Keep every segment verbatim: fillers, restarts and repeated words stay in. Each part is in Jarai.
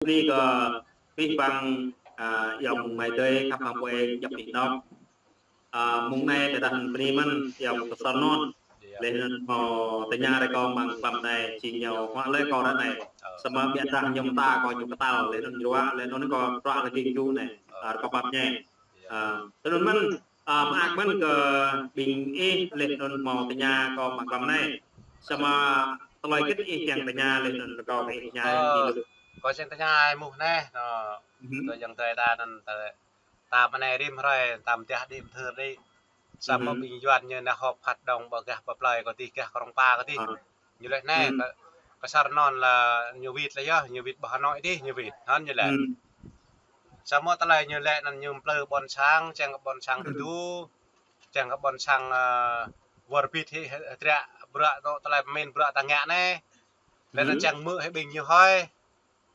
Bơni kơ abih bang, a, ayŏng amai adơi khăp hăng ƀuh ih djŏp anih anŏ. A, mơ̆ng anai tơdah bơni mơ̆n ayŏng pơsŏng anŭn. Laih anŭn hmâo tơña rai kâo mơ̆ng pam anai, či ñu hmâo lĕ kâo ră anai. Samơ̆ biă dah ñu mơta kâo ñu kơtăl, laih anŭn ruă, laih anŭn kâo ruă lagi ju anai. A, rơkâo pap ñe. A, tui anŭn mơ̆n, a, mơak mơ̆n kơ ƀing ih laih anŭn hmâo tơña kâo mơ̆ng pam anai. Samơ̆ tơlơi hơget ih kiăng tơña laih anŭn rơkâo kơ ih tơña. Ơ, kâo kiăng tơña ih mơ̆n anai, nô, tơ ayŏng adơi ta anŭn tơ, ta mơ̆ng anai rĭm hrơi, ta mơ̆ng tơdah đĭ mơthưr đĭ. Samơ̆ ƀing Yuan ñu nao họp hoạt động ƀơi gah pơ plơi kơ tih gah Krông Pa kơ tih. Ñu laĭ anai, kơ, kơ sar anŭn lĕ ñu wĭt lĕ yơh, ñu wĭt ƀơi Hà Nội tih, ñu wĭt, anŭn ñu laĭ. Samơ̆ tơlơi ñu laĭ anŭn ñu plư ƀôn sang, čang kơ ƀôn sang tơdu, čang kơ ƀôn sang, ơ, wơr bĭt hĭ, hĭ, hơdră bruă dŏ tơlơi pơmĭn bruă ta ngă anai. Laih anŭn čang hmư̆ hĭ ƀing ñu hơi.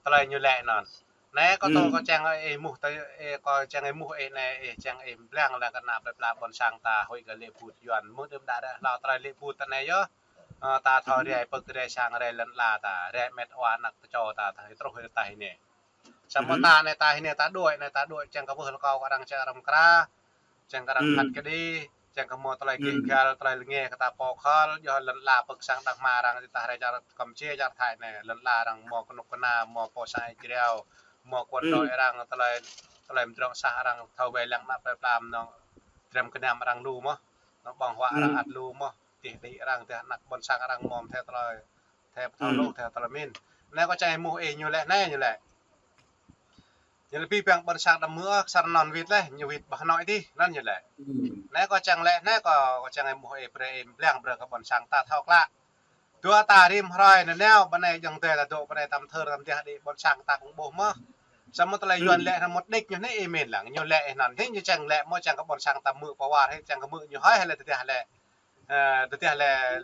Tơlơi ñu laĭ anŭn. Anai kâo tơ kâo čang ih mơ̆n tơ, ơ, kâo čang ih mơ̆n ih anai, ih čang ih blang lăng kơ ană plơi pla ƀôn sang ta huĭ kơ lĕ put Yuan. Mơ̆ng đưm đă đă hlâo tơlơi lĕ put ta anai yơh. Ơ, ta thâo rai pơ̆k rai sang rai lŏn ala ta, rai met wa anak tơčô ta, ta truh rai ta hĭ anai. Samơ̆ ta anai ta hĭ anai ta đuaĭ, anai ta đuaĭ čang kơ wơh lĕ kâo kơ arăng čang arăng kra. Čang kơ arăng khăt kơđi, čang kơ hmâo tơlơi gêh gal, tơlơi lĕ nge kơ ta pô khăl, yơh lŏn ala pơ̆k sang đah mơ̆ng arăng tơdah rai čar Kampuchia, čar Thái anai, lŏn ala arăng hmâo kơnuk kơna, hmâo pô sang Israel, hmâo quân đội arăng tơlơi, tơlơi mơdrŏng sah arăng thâo wai lăng ană plơi pla mơnơ̆ng, dram kơnăm arăng lu mơ̆n, nŏ ƀơ̆ng huă arăng ăt lu mơ̆n, tih đĭ arăng, tih anak ƀôn sang arăng hmâo mơ̆n tơlơi, tơlơi pơthâo lu, tơlơi pơmĭn. Anai kâo čang ih mơ̆n ih ñu laĭ anai ñu laĭ. Ñu laĭ abih bang ƀôn sang đăm hmư̆ ôh, kơ sar anŭn wĭt laih, ñu wĭt ƀơi Hà Nội tih, anŭn ñu laĭ. Anai kâo čang laĭ, anai kâo, kâo čang ih mơ̆n ih brơi ih blang brơi kơ ƀôn sang ta thâo klă. Dua ta rĭm hrơi anai nao, ƀơi anai ayŏng adơi ta dŏ, ƀơi anai ta mơthưr ta mơ̆ng tơdah đĭ ƀôn sang ta kơnơ̆ng ƀuh mơ̆n. Samơ̆ tơlơi Yuan laĭ anŭn mŭt đĭ ñu anai ih mĭn lăng, ñu laĭ anŭn, anai ñu čang laĭ mơ̆n čang kơ ƀôn sang ta hmư̆ pơwar, anai čang kơ hmư̆ ñu hơi, hơi laĭ tơdah laĭ. Ơ, tơdah laĭ,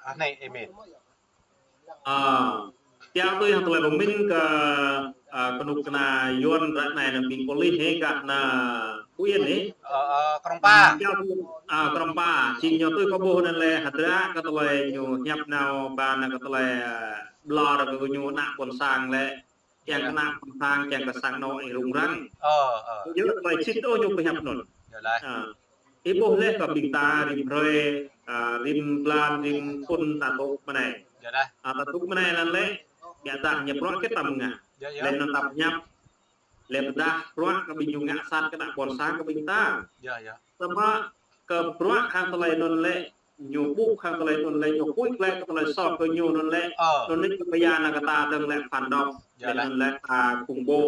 ơ, anai ih mĭn. Ơ, kiăng tui hăng tơlơi pơmĭn kơ, ơ, kơnuk kơna Yuan ră anai anŭn ƀing pôlis hĭ kơ ană Phú Yên hĭ. Ơ, ơ, Krông Pa. Kiăng tui, ơ, Krông Pa. Či ñu tui kơ ƀuh anŭn lĕ hơdră kơ tơlơi ñu hiăp nao ba anŭn kơ tơlơi, ơ, ƀlŏr kơ ñu ană ƀôn sang lĕ. Kiăng kơ ană ƀôn sang, kiăng kơ sang anŏ ih rŭng răng. Ơ, ơ. Yua tơlơi sĭt ôh ñu pơhiăp anŭn. Ơ. Ih ƀuh laih kơ ƀing ta rĭm hrơi, ơ, rĭm blan, rĭm thŭn ta tŭ mơ̆ng anai. Ơ, ta tŭ mơ̆ng anai anŭn lĕ, biă dah ñu bruă hơget ta mơ̆ng ngă. Laih anŭn ta pơhiăp. Laih pơdah bruă kơ ƀing ñu ngă sat kơ ană ƀôn sang kơ ƀing ta. Samơ̆ kơ bruă hăng tơlơi anŭn lĕ, ñu ƀuh hăng tơlơi anŭn lĕ, ñu huĭ glaĭ kơ tơlơi soh kơ ñu anŭn lĕ, anŭn lĕ kơ pia ană kơ ta dơ̆ng lĕ phản động, laih anŭn lĕ ta khủng bố.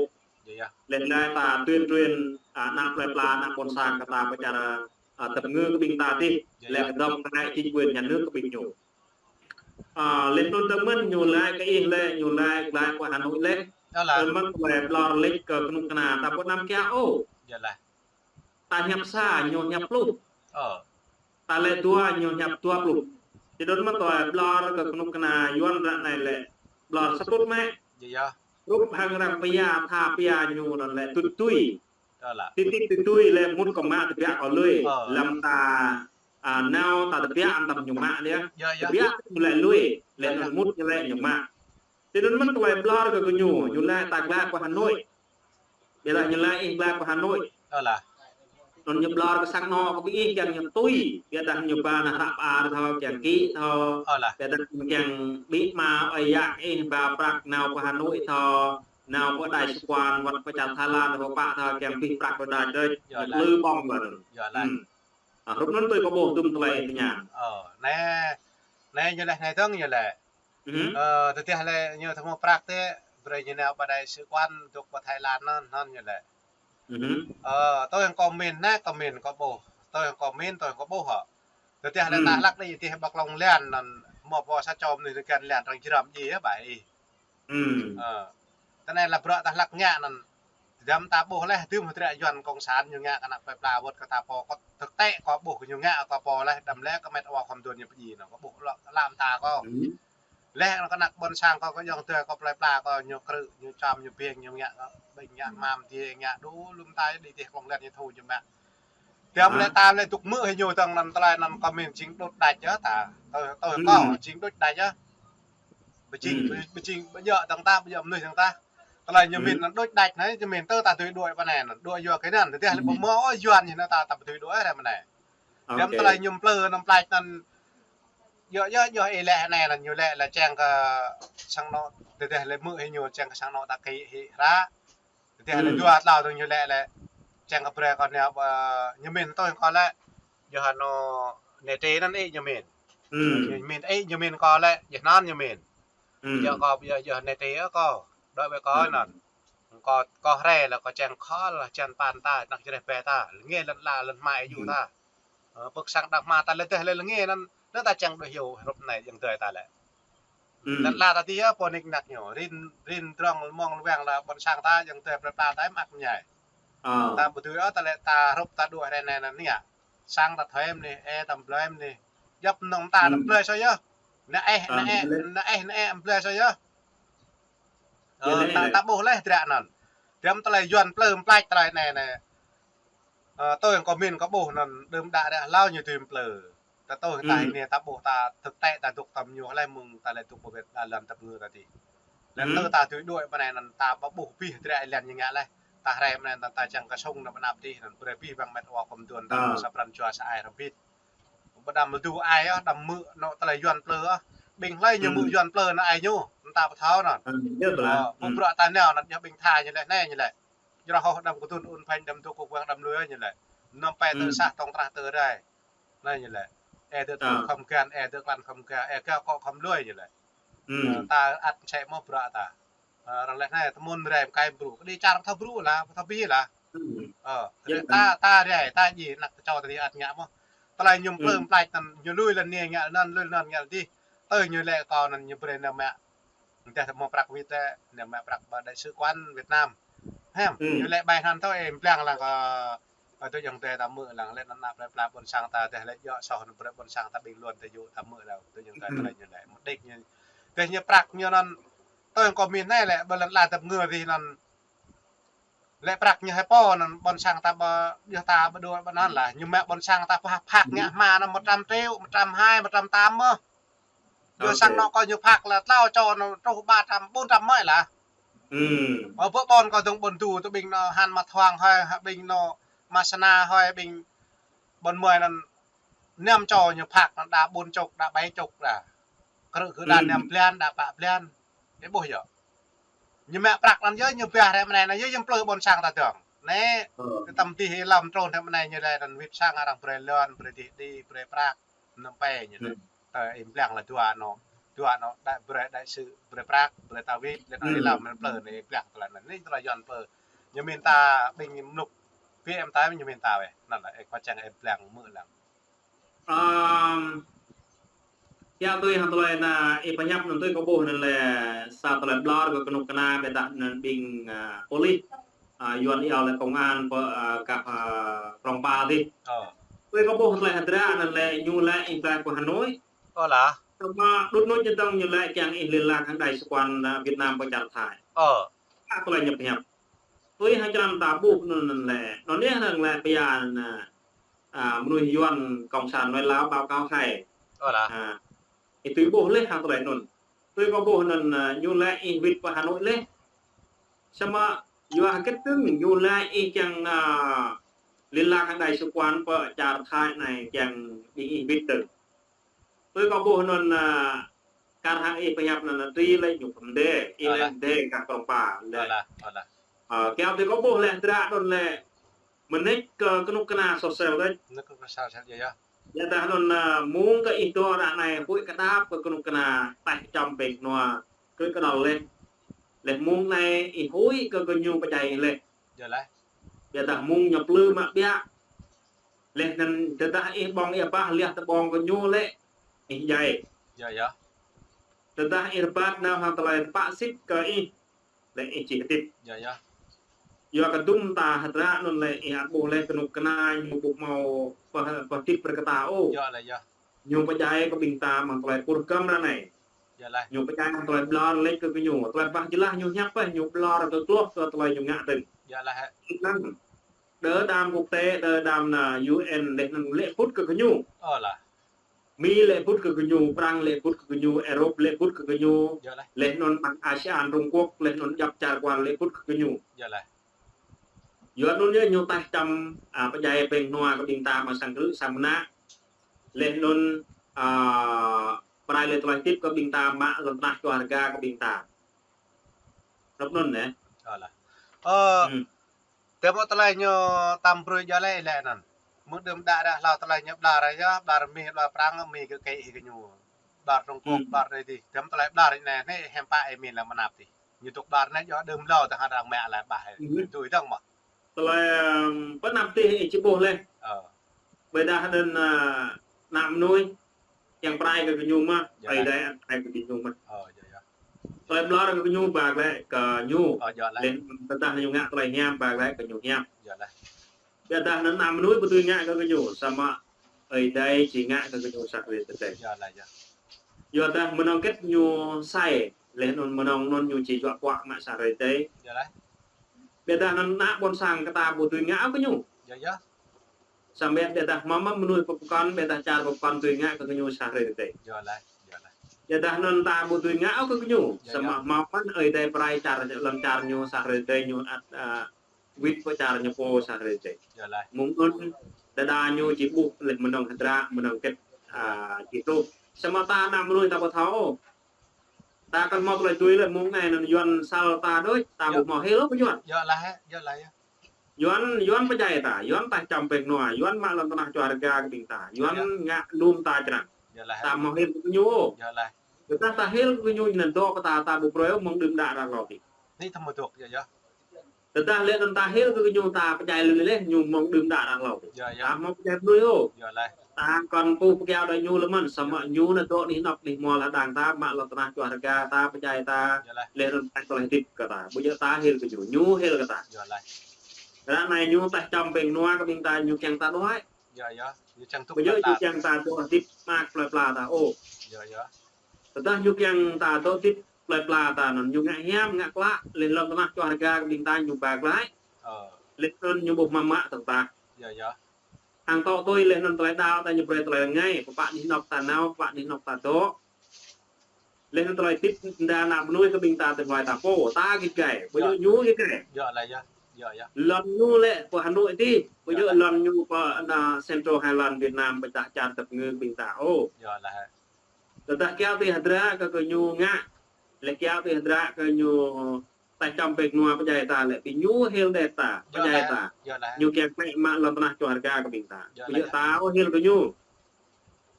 Laih anŭn ta tuyên truyền, ơ, ană plơi pla, ană ƀôn sang kơ ta pơčar, ơ, tơpơngư kơ ƀing ta tih, laih kơ dŏ kơ anai chính quyền nhà nước kơ ƀing ñu. Ơ, laih anŭn tơmơ̆n ñu laĭ kơ ih lĕ, ñu laĭ glaĭ pơ Hà Nội lĕ. Tơmơ̆n tơlơi ƀlŏr lĕ kơ kơnuk kơna ta ƀu năm kiăng ôh. Ta hiăp sa, ñu hiăp pluh. Ơ. Ta laĭ dua, ñu hiăp dua pluh. Či anŭn mơ̆n tơlơi ƀlŏr kơ kơnuk kơna Yuan ră anai lĕ ƀlŏr sa tŭt mơ̆. Rup hăng arăng pia, tha pia ñu anŭn lĕ tŭt tui. Tĭt tĭt tui tui lĕ mŭt kơ mă tơbiă kơ lui. Ơ. Lăm ta, ơ, nao ta tơbiă anăm ñu mă lĕ. Tơbiă ñu lĕ lui. Lĕ anŭn mŭt ñu lĕ ñu mă. Či anŭn mơ̆n tơlơi ƀlŏr kơ gơñu, ñu laĭ ta glaĭ pơ Hà Nội. Biă dah ñu laĭ ih glaĭ pơ Hà Nội. Ơ lah. Anŭn ñu ƀlŏr kơ sang anŏ kơ ƀing ih kiăng ñu tui. Biă dah ñu ba ană hră pơar thâo kiăng kĭ thâo. Ơ lah. Biă dah ñu kiăng ƀĭ mă ơi yă ih ba prăk nao pơ Hà Nội thâo. Nao pơ đại sứ quán wơ̆t pơ čar Thái Lan pơ pă thâo kiăng pĭ prăk pơ đa đơi. Ñu plư ƀơ̆ng ƀơ̆n. Ơ, hrup anŭn tui kơ ƀuh dŭm tơlơi ih tơña. Ơ, anai, anai ñu laĭ anai dơ̆ng ñu laĭ. Ơ, tơdah lĕ ñu thâo hmâo prăk tĕ, brơi ñu nao pơ đại sứ quán dŏ pơ Thái Lan anŭn, anŭn ñu laĭ. Ơ, tui hăng kâo mĭn anai, kâo mĭn kâo ƀuh. Tui hăng kâo mĭn, tui hăng kâo ƀuh hă. Tơdah lĕ ta hlăk đĭ tih ƀơi Klông Lan anŭn, hmâo pô sa čô mơnuih tơgan Lan arăng jrăm djai yơh ƀai ih. Ơ. Tơ anai lĕ bruă ta hlăk ngă anŭn. Tơdăm ta ƀuh laih, tơdăm hơdră Yuan cộng sản ñu ngă kơ ană plơi pla wơ̆t kơ ta pô, kâo thực tế kâo ƀuh ñu ngă kơ pô laih, đăm lĕ kơ met wa khŏm dŏ ñu pơjing anŭn, kâo ƀuh lŏ lăm ta kâo. Laih kơ ană ƀôn sang kâo, kơ ayŏng adơi kâo plơi pla kâo ñu krư̆, ñu čăm, ñu ƀing, ñu ngă kơ ƀing ngă hmam djai ngă đu lŏm ta đĭ tih Klông Lan ñu thu ñu mă. Tơdăm lĕ ta lĕ dŏ hmư̆ hĭ ñu dơ̆ng anŭn tơlơi anŭn kâo mĭn jing đôč đač yơh ta. Tơ, tơ kâo jing đôč đač yơh. Ƀu jing, ƀu jing, ƀu djơ̆ dơ̆ng ta, ƀu djơ̆ mơnuih dơ̆ng ta. Tơlơi ñu mĭn anŭn đôč đač anai, ñu mĭn tơ ta tui đuaĭ pơ anai anŭn, đuaĭ yua kơ anŭn, tơdah lĕ pơmơ̆ ôh Yuan ñu anŭn ta, ta tui đuaĭ rai pơ anai. Đăm tơlơi ñu plư anŭn plač anŭn, yua, yua, yua ih lĕ anai anŭn ñu lĕ, lĕ čang kơ sang anŏ, tơdah lĕ hmư̆ hĭ ñu čang kơ sang anŏ ta kĭ hĭ hră. Tơdah lĕ dua tlâo tơ̆ng ñu lĕ lĕ, čang kơ brơi kơ anai, ơ, ñu mĭn tui kơ lĕ, yua anŭn anai tê anŭn ih ñu mĭn. Ñu mĭn ih ñu mĭn kơ lĕ, yua anŭn ñu mĭn. Yua kơ, yua, yua anai tê kơ, đuaĭ ƀơi kơ anŭn. Kơ, kơ hrơi lĕ kơ čang khŏl, čang păn ta, năk čreh bê ta, lĕ ngă lŏn ala, lŏn hmua ih yua ta. Ơ, pơ̆k sang đah hmua ta lĕ tơdah lĕ lĕ ngă anŭn, anŭn ta čang đuaĭ hyu hrup anai, yang tơi ta lĕ. Lŏn ala ta tih yơh, pô nik năk ñu. Rin, rin drŏng mơ̆ng lơwang lĕ ƀôn sang ta, yang tơi plơi pla ta mă mơñai. Ta ƀu dưi ôh, ta lĕ ta hrup ta đuaĭ rai anai anŭn anai. Sang ta thoi mơ̆n anai, ê ta blơi mơ̆n anai. Djŏp mơnơ̆ng ta, ta blơi soh yơh. Anai ê, anai ê, anai ê, anai ê, blơi soh yơh. Ơ, ta, ta ƀuh laih hơdră anŭn. Đăm tơlơi Yuan plư plač tơlơi anai anai. Ơ, tui kơ mĭn kơ ƀuh anŭn đưm đă ră hlâo ñu tui plư. Ta tui ta hĭ anai ta ƀuh ta thực tế ta dŏ tơm ñu laih mơ̆ng ta lĕ dŏ pơ Việt Nam lăm tơpơngư ta tih. Lĕ tơ ta tui đuaĭ pơ anai anŭn ta ƀuh abih hơdră ih lĕ ñu ngă laih. Ta rai pơ anai anŭn ta čang kơ sung anŭn pơ anăp tih anŭn brơi abih bang met wa kơ mơduôn ta sa pran jua sa ai rơbit. Ƀu đăm mơdu ai ôh, đăm hmư̆ anŏ tơlơi Yuan plư ôh. Ƀing hlơi ñu hmư̆ Yuan plư anŭn ai ñu, anŭn ta ƀu thâo anŭn. Ơ, pô bruă ta nao anŭn yơh ƀing tha ñu lĕ, anai ñu lĕ. Jrao hŏ đăm kơdŭn un phanh đăm dŏ kơkuang đăm lui ñu lĕ. Năm pê tơ sah tong trah tơ rai. Anai ñu lĕ. Ê dŏ tơlơi khŏm gan, ê dŏ klăn khŏm gan, ê gao akŏ khŏm lui ñu lĕ. Ơ, ta ăt sĕ mơ̆ bruă ta. Ơ, arăng lĕ anai, tơmŭn rai mơkai brŭ. Kơ đĭ čar thâo brŭ lah, thâo bi lah. Ơ, ta, ta rai, ta djai, năk ta čô ta dih ăt ngă mơ̆n. Tơlơi ñu plư plač anŭn, ñu lui lŏn anai ngă anŭn, lui lŏn anŭn ngă dih. Tơ ñu lĕ kơ anŭn ñu brơi anai mă. Tơdah ta mơ̆ prăk wĭt lĕ, anai mă prăk ƀơi đại sứ quán Việt Nam. Hiư̆m, ñu lĕ ƀai anŭn tơ ê blang lăng kơ, kơ tui yang tơi ta hmư̆ lăng lĕ anŭn anăp plơi pla ƀôn sang ta tơdah lĕ djŏ soh anŭn brơi ƀôn sang ta ƀing luôn ta yua ta hmư̆ lăng tui yang tơi tơlơi ñu lĕ mơ̆ đĕč ñu. Tơdah ñu prăk ñu anŭn tui kơ mĭn anai lĕ ƀơi lŏn ala tơpơngư tih anŭn. Lĕ prăk ñu hai pô anŭn ƀôn sang ta ƀơ, yua ta ƀơ đuaĭ ƀơ anŭn lah. Ñu mă ƀôn sang ta phak, phak ngă hma anŭn một trăm triệu, một trăm hai, một trăm tám mơ̆n. Yua sang anŏ kơ ñu phak lĕ tlâo čô anŭn truh ba trăm, bốn trăm mơ̆n lah. Ơ, ƀơ ƀôn kơ dŏng ƀôn du tơ ƀing anŏ Han Ma Thuang hơi, ƀing anŏ Ma Sana hơi, ƀing ƀôn mơi anŭn năm čô ñu phak anŭn đa bốn chục, đa bảy chục đa. Krư̆ kơ đa năm blan, đa pă blan. Ih ƀuh yơh. Ñu mă prăk anŭn yơh, ñu ba rai pơ anai anŭn yơh, ñu plư ƀôn sang ta dơ̆ng. Anai, tơm tih ih lăm trŭn rai pơ anai ñu lĕ anŭn wĭt sang arăng brơi lŏn, brơi dih đĭ, brơi prăk, năm pê ñu lĕ. Tơ ih blang lĕ dua anŏ, dua anŏ, đại, brơi đại sứ, brơi prăk, brơi ta wĭt, lĕ anŭn ih lăm anŭn plư anai ih blang tơlơi anŭn. Anai tơlơi Yuan plư. Ñu mĭn ta ƀing mluk, bi em ta ñu mĭn ta weh. Anŭn lah, ih kơ čang ih blang hmư̆ lăng. Ơ, kiăng tui hăng tơlơi anŭn, ih pơhiăp anŭn tui kâo ƀuh anŭn lĕ sa tơlơi ƀlŏr kơ kơnuk kơna ƀiădah anŭn ƀing, ơ, polis, ơ, Yuan iâu lĕ công an pơ, ơ, gah, ơ, Krông Pa tih. Tui kâo ƀuh tơlơi hơdră anŭn lĕ ñu lĕ ih tơlơi pơ Hà Nội. Samơ̆ đŭt nŭt ñu tơ̆ng ñu lĕ kiăng ih liên lạc hăng đại sứ quán, ơ, Việt Nam pơ čar Thái. Ơ, tơlơi ñu pơhiăp. Tui hăng črăn ta ƀuh anŭn lĕ, anŭn yơh anŭn lĕ pia anŭn, ơ, mơnuih Yuan cộng sản nói láo báo cáo hay. Ơ, ih tui ƀuh laih hăng tơlơi anŭn. Tui kâo ƀuh anŭn, ơ, ñu lĕ ih wĭt pơ Hà Nội laih. Samơ̆ yua hơget tơ̆ng ñu lĕ ih kiăng, ơ, liên lạc hăng đại sứ quán pơ čar Thái anai kiăng ƀing ih wĭt tơ̆ng. Tui kâo ƀuh anŭn, ơ, kar hăng ih pơhiăp anŭn, anŭn tui lĕ ñu pơm đe, ih lĕ đe gah Krông Pa lĕ. Ơ, kiăng tui kâo ƀuh lĕ hơdră anŭn lĕ mơneč kơ kơnuk kơna sôsel đôč. Mơneč kơ kơnuk kơna sôsel yơh. Yua dah anŭn, ơ, mơ̆ng kơ ih dŏ ră anai huĭ kơdŏp kơ kơnuk kơna taih čăm ƀing nua kơ kơdŏl laih. Laih mơ̆ng anai ih huĭ kơ gơñu pơdjai ih laih. Yua dah mơ̆ng ñu plư mă biă. Laih anŭn tơdah ih ƀơ̆ng ih bah liah tơƀơ̆ng kơ ñu lĕ ih djai. Tơdah ih rơbat nao hăng tơlơi tơpă sĭt kơ ih lĕ ih či hơdip. Yua kơ dŭm ta hơdră anŭn lĕ ih ăt ƀuh lĕ kơnuk kơna ñu ƀu hmâo pơ, pơhơdip brơi kơ ta ôh. Ñu pơdjai kơ ƀing ta mơ̆ng tơlơi pur găm ră anai. Ñu pơdjai mơ̆ng tơlơi ƀlŏr lĕ kơ gơñu. Tơlơi bah jơlah ñu hiăp pơ ñu ƀlŏr kơ tluh kơ tơlơi ñu ngă tơ̆ng. Lăng. Đơ đam quốc tế, đơ đam anŭn U N lĕ anŭn lĕ pŭt kơ gơñu. Mi lĕ pŭt kơ gơñu, Prang lĕ pŭt kơ gơñu, Europe lĕ pŭt kơ gơñu, laih anŭn ƀing Asean, Trung Quốc, laih anŭn djŏp čar kual lĕ pŭt kơ gơñu. Yua anŭn yơh ñu taih čăm, a, pơdjai pĕng nua kơ ƀing ta mă sang krư̆ sang mơnă. Laih anŭn, a, pơrai lĕ tơlơi tip kơ ƀing ta mă lŏn tơnah čua rơga kơ ƀing ta. Rŏp anŭn yơh. Ơ, tơmă tơlơi ñu tam brơi jua lĕ lĕ anŭn. Mơ̆ng đưm đă ră hlâo tơlơi ñu ƀlŏr yơh, ƀlŏr Mi, ƀlŏr Prang, Mi kơ kĕ gơñu. Ƀlŏr Trung Quốc, ƀlŏr dih. Tơmă tơlơi ƀlŏr anai, anai hiam pă ih Mi lăng mơnap dih. Ñu tŭk ƀlŏr anai yơh đưm hlâo tơhăng arăng mă lĕ ƀah. Tui dơ̆ng mơ̆. Tơlơi, ưm, pơnap dih ih či ƀuh lĕ. Ƀiădah anŭn, a, ană mơnuih kiăng pơrai kơ gơñu mơ̆n, Ơi Adai pơrai kơ gơñu mơ̆n. Tơlơi ƀlŏr kơ gơñu ba glaĭ kơ ñu. Laih tơdah ñu ngă tơlơi hiam ba glaĭ kơ ñu hiam. Ƀiădah anŭn ană mơnuih ƀu dưi ngă kơ gơñu, samơ̆ Ơi Adai či ngă kơ gơñu sa hrơi tơdơi. Yua dah mơnơ̆ng hơget ñu sai, laih anŭn mơnơ̆ng anŭn ñu či juă puă mă sa hrơi tơdơi. Ƀiădah anŭn ană ƀôn sang kơ ta ƀu dưi ngă kơ ñu. Samơ̆ ƀiădah hmâo mơ̆n mơnuih pơpơkŏn, ƀiădah čar pơpơkŏn dưi ngă kơ gơñu sa hrơi tơdơi. Ƀiădah anŭn ta ƀu dưi ngă kơ gơñu. Samơ̆ hmâo mơ̆n Ơi Adai pơrai čar, lŏn čar ñu sa hrơi tơdơi ñu ăt, a, wĭt pơ čar ñu pô sa hrơi tơdơi. Mơ̆ng anŭn đơđa ñu či ƀuh laih mơnơ̆ng hơdră, mơnơ̆ng hơget, a, či truh. Samơ̆ ta ană mơnuih ta ƀu thâo. Ta kăn hmâo tơlơi tui lĕ mơ̆ng anai anŭn Yuan sal ta đôč, ta ƀu hmâo hil ôh kơ Yuan. Yuan, Yuan pơdjai ta, Yuan taih čăm pĕng nua, Yuan mă lŏn tơnah čua rơga kơ ƀing ta, Yuan ngă lum ta črăn. Ta hmâo hil kơ ñu. Tơdah ta hil kơ ñu anŭn dŏ kơ ta, ta ƀu brơi ôh mơ̆ng đưm đă ră hlâo dih. Tơdah lĕ anŭn ta hil kơ ñu ta pơdjai lĕ lĕ ñu mơ̆ng đưm đă ră hlâo dih. Ta hmâo pơdjai mơnuih ôh. Ta kăn pŭ pơkiaŏ đơi ñu lĕ mơ̆n, samơ̆ ñu anŭn dŏ anih anŏ anih hmua lŏn đang ta, mă lŏn tơnah čua rơga ta, pơdjai ta, laih anŭn taih tơlơi hơdip kơ ta. Ƀu djơ̆ ta hil kơ ñu, ñu hil kơ ta. Ră anai ñu taih čăm pĕng nua kơ ƀing ta ñu kiăng ta đuaĭ. Ƀu djơ̆ ñu kiăng ta dŏ hơdip mơak plơi pla ta ôh. Tơdah ñu kiăng ta dŏ hơdip plơi pla ta anŭn ñu ngă hiam, ngă klă, laih lŏn tơnah čua rơga kơ ƀing ta ñu ba glaĭ. Laih anŭn ñu ƀu hmâo mă tơ̆ng ta. Hăng tŏ tui laih anŭn tơlơi đaŏ ta ñu brơi tơlơi rơngai, pơpă anih anŏ ta nao, pơpă anih anŏ ta dŏ. Laih anŭn tơlơi tip đa ană mơnuih kơ ƀing ta tơlơi ta pô, ta git gai, ƀu djơ̆ ñu git gai. Lŏn ñu lĕ pơ Hà Nội dih, ƀu djơ̆ lŏn ñu pơ anai Central Highland Việt Nam ƀiădah čar tơpơngư ƀing ta ôh. Tơdah kiaŏ tui hơdră kơ gơñu ngă, laih kiaŏ tui hơdră kơ ñu taih čăm pĕng nua pơdjai ta lĕ, ƀing ñu hil đet ta, pơdjai ta. Ñu kiăng klĕ mă lŏn tơnah čua rơga kơ ƀing ta. Ƀu djơ̆ ta ôh hil kơ ñu.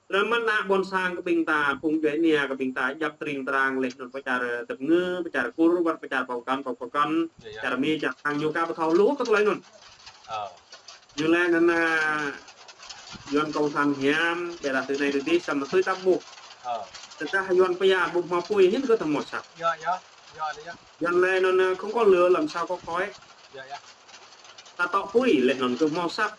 Tơdah mơ̆n ană ƀôn sang kơ ƀing ta, phung djuai ania kơ ƀing ta, djŏp tring trang laih anŭn pơ čar tơpơngư, pơ čar Kur, wơ̆t pơ čar pơkŏn, pơkŏn, čar Mi, čar Prang ñu aka ƀu thâo hluh kơ tơlơi anŭn. Ñu laĭ anŭn, a, Yuan cộng sản hiam, ƀiădah tui anai tui adih, samơ̆ tui ta ƀuh. Tơdah Yuan pơyơr ƀu hmâo apui, hin kơ ta hmâo asăp. Yuan laĭ anŭn, a, không có lửa làm sao có khói. Ta tŏ apui, laih anŭn kơ hmâo asăp.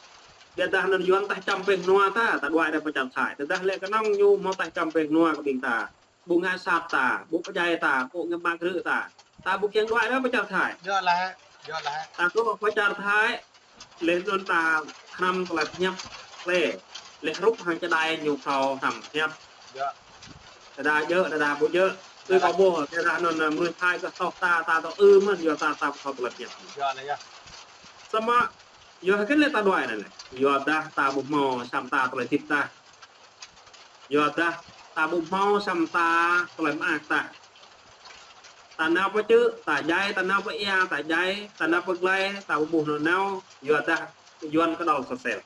Ƀiădah anŭn Yuan taih čăm pĕng nua ta, ta đuaĭ rai pơ čar Thái. Tơdah lĕ kơnơ̆ng ñu hmâo taih čăm pĕng nua kơ ƀing ta. Ƀu ngă sat ta, ƀu pơdjai ta, ƀu ngă mă krư̆ ta. Ta ƀu kiăng đuaĭ rai pơ čar Thái. Ta dŏ pơ čar Thái, laih anŭn ta hrăm tơlơi pơhiăp lĕ. Laih hrup hăng čơđai ñu thâo hrăm pơhiăp. Đơđa djơ̆, đơđa ƀu djơ̆. Tui kâo ƀuh, tơdah anŭn, a, mơnuih Thái kơ tŏ ta, ta dŏ ư mơ̆n, yua ta, ta ƀu thâo tơlơi pơhiăp. Samơ̆, yua hơget lĕ ta đuaĭ anai lĕ. Yua dah ta ƀu hmâo sat ta tơlơi tip ta. Yua dah ta ƀu hmâo sat ta tơlơi mơak ta. Ta nao pơ čư̆, ta djai, ta nao pơ ia, ta djai, ta nao pơ glai, ta ƀu ƀuh anŭn nao, yua dah Yuan kơđŏl sosel.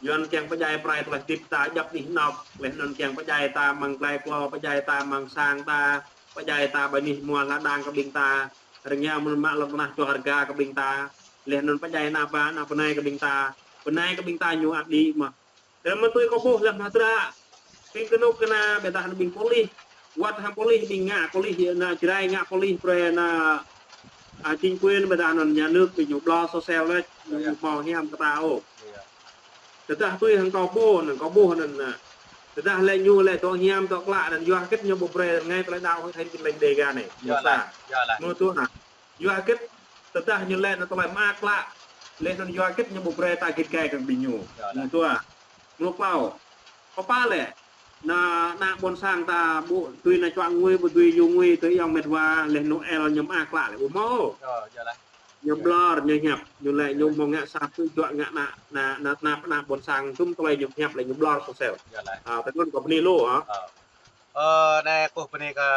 Yuan kiăng pơdjai pơrai tơlơi tip ta djŏp anih anŏ, laih anŭn kiăng pơdjai ta amăng glai klô, pơdjai ta amăng sang ta, pơdjai ta ƀơi anih hmua lŏn đang kơ ƀing ta, rơngiao mơ̆n mă lŏn tơnah čua rơga kơ ƀing ta, laih anŭn pơdjai ană bă, ană bơnai kơ ƀing ta, bơnai kơ ƀing ta ñu ăt đĭ mơ̆n. Tơdah mơ̆ tui kâo ƀuh lĕ mơ̆ hơdră. Ƀing kơnuk kơna ƀiădah anŭn ƀing polis. Wơ̆t hăng polis ƀing ngă polis yơh anŭn Jrai ngă polis brơi anŭn, a, chính quyền ƀiădah anŭn nhà nước ƀing ñu ƀlŏr sosel lĕ, ñu hmâo hiam kơ ta ôh. Tơdah tui hăng kâo ƀuh anŭn, kâo ƀuh anŭn, a. Tơdah lĕ ñu lĕ dŏ hiam dŏ klă anŭn yua hơget ñu ƀu brơi rơngai tơlơi đaŏ Hội Thánh Tin Lành Đêga anai. Mơnuih tua. Yua hơget tơdah ñu lĕ anŭn tơlơi mơak klă. Laih anŭn yua hơget ñu ƀu brơi ta git gai kơ ƀing ñu. Mơnuih tua. Mơnuih klâo. Kơ pă lĕ. Na, na ƀôn sang ta ƀu dưi na čuă ngui, ƀu dưi yua ngui, tui yŏng met wa, leh Noel ñu mă klă lĕ, ƀu hmâo. Ơ, yơh lah. Ñu blơr, ñu hiăp, ñu lĕ, ñu hmâo ngă sa tui čuă ngă na, na, na, na, na ƀôn sang, tum tơlơi ñu hiăp lĕ, ñu blơr sosel. Yơh lah. Ơ, tơngun kơ bơni lu, hă. Ơ. Ơ, anai kâo bơni kơ